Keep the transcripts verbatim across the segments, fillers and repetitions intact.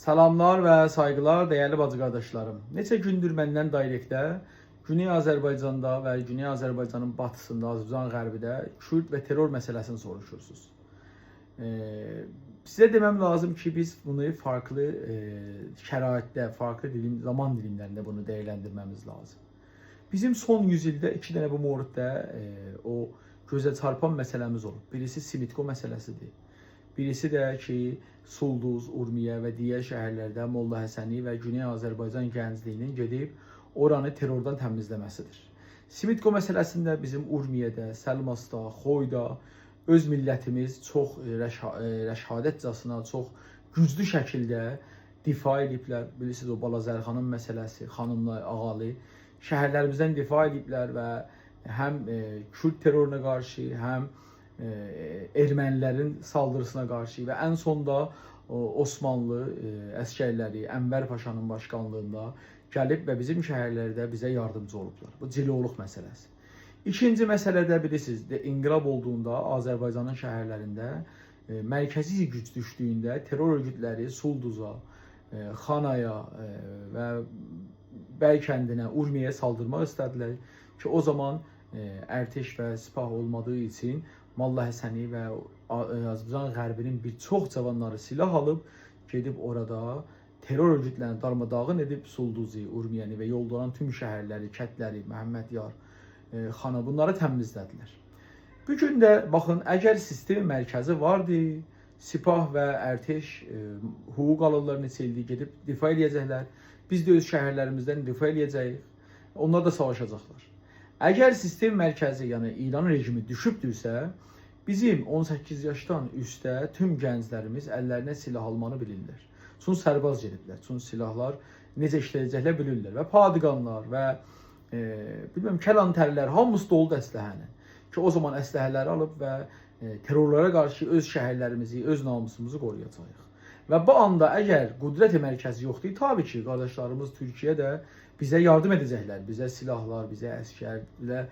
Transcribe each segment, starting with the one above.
سلاملار و سایغیلار، دیرلی باجی قارداشلاریم. نئچه گوندور مندن دایرکتده گونئی آذربایجاندا و گونئی آذربایجانین باتیسیندا، آذربایجان غربیده کورد و ترور مسئله‌سینی سوروشورسونوز. ائ، سیزه دئمم لازیم کی، بیز بونو فرقلی، ائ، شرایطده، فرقلی دیلیم، زامان دیلیملرینده بونو دیرلندیرمه‌میز لازیم. بیزیم سون یوز ایلده ایکی دنه بو موردده، ائ، او گؤزه چارپان مسئله‌میز اولوب. بیریسی سیمیتقو مسئله‌سیدیر. بیریسی ده کی، سولدوز، اورمیه و دیگر شهرلرده ملا حسنی و گونئی آذربایجان گنجلیگینین گئدیب اورانی تروردان تمیزله‌مه‌سیدیر. سیمیتقو مسئله‌سینده بیزیم اورمیه‌ده، سلماسدا، خویدا اؤز میللتیمیز چوخ، ائ، رشا-، ائ، رشادتجاسینا، چوخ گوجلو شکیلده دفاع ائدیبلر. بیلیرسینیز، او بالا زرخانین مسئله‌سی، خانیملار، آغالی شهرلریمیزدن دفاع ائدیبلر و هم، ائ، کورد ترورونا قارشی، هم، ائ، ارمنیلرین سالدیریسینا قارشی و ان سوندا او عثمانلی، ائ، عسگرلری انور پاشانین باشقانلیغیندا گلیب و بیزیم شهرلرده بیزه یاردیمجی اولوبلار. بو جیلولوق مسئله‌سی. ایکینجی مسئله ده بیلیرسینیز، ده انقلاب اولدوغوندا آذربایجانین شهرلرینده، ائ، مرکزی گوج دوشدویونده ترور اؤرگوتلری سولدوزا، ائ، خانایا، ائ، و بی کندینه، اورمیه‌یه سالدیرماق ایسته‌دیلر کی، او زامان، ائ، ارتش و سپاه اولمادیغی اوچون ملا حسنی و آ-، ائ، آذربایجان غربی‌نین بیر چوخ جاوانلاری سلاح آلیب گئدیب اورادا ترور اؤرگوتلرینی دارماداغین ائدیب سولدوزو، اورمیه‌نی و یولدا اولان توم شهرلری، کندلری، محمدیار، ائ، خانا، بونلاری تمیزله‌دیلر. بو گون ده باخین، اگر سیستم مرکزی واردی، سپاه و ارتش، ائ، حقوق آلیرلار، نئچه ایلدیر گئدیب دفاع ائله‌یه‌جکلر. بیز ده اؤز شهرلریمیزدن دفاع ائله‌یه‌جه‌ییک. اونلار دا ساواشاجاقلار. اگر سیستم مرکزی، یعنی ایران رژیمی دوشوبدورسه، بیزیم اون سککیز یاشدان اوسته توم گنجلریمیز اللرینه سلاح آلمانی بیلیرلر. چون سرباز گئدیبلر، چون سلاحلار نئجه ایشله‌یه‌جکلر بیلیرلر و پادگانلار و، ائ، بیلمیرم، کلانتری‌لر، هامیسی دولودور اسلحه‌نین. کی، او زامان اسلحه‌لری آلیب و، ائ، ترورلارا قارشی اؤز شهرلریمیزی، اؤز ناموسوموزو قورویاجاغیق. و بو آندا اگر قدرت مرکزی یوخدور، طبیعی کی، قارداشلاریمیز تورکیه ده بیزه یاردیم ائده‌جکلر. بیزه سلاحلار، بیزه عسکر، بیزه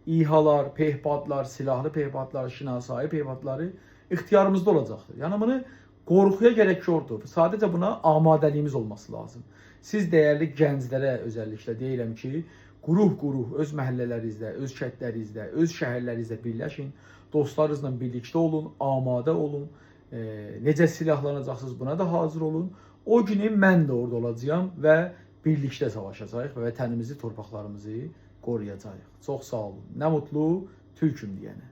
ای‌هالار، پهپادلار، سلاحلی پهپادلار، شناسایی پهپادلاری اختیاریمیزدا اولاجاقدیر. یعنی بونو قورخویا گرک یوخدور. ساده‌جه بونا آماده‌لیگیمیز اولماسی لازیم. سیز دیرلی گنجلره اؤزللیکله دئییرم کی، گروه-گروه اؤز محله‌لرینیزده، اؤز کندلرینیزده، اؤز شهرلرینیزده بیرلشین. دوستلارینیزلا بیرلیکده اولون، آماده اولون. ائ، نئجه سلاحلاناجاقسینیز، بونا دا حاضر اولون. او گونو من ده اورادا اولاجاغام و بیرلیکده ساواشاجاغیق و وطنیمیزی، تورپاقلاریمیزی قورویاجاغیق. چوخ ساغ اولون. نه موتلو تورکوم دئینه.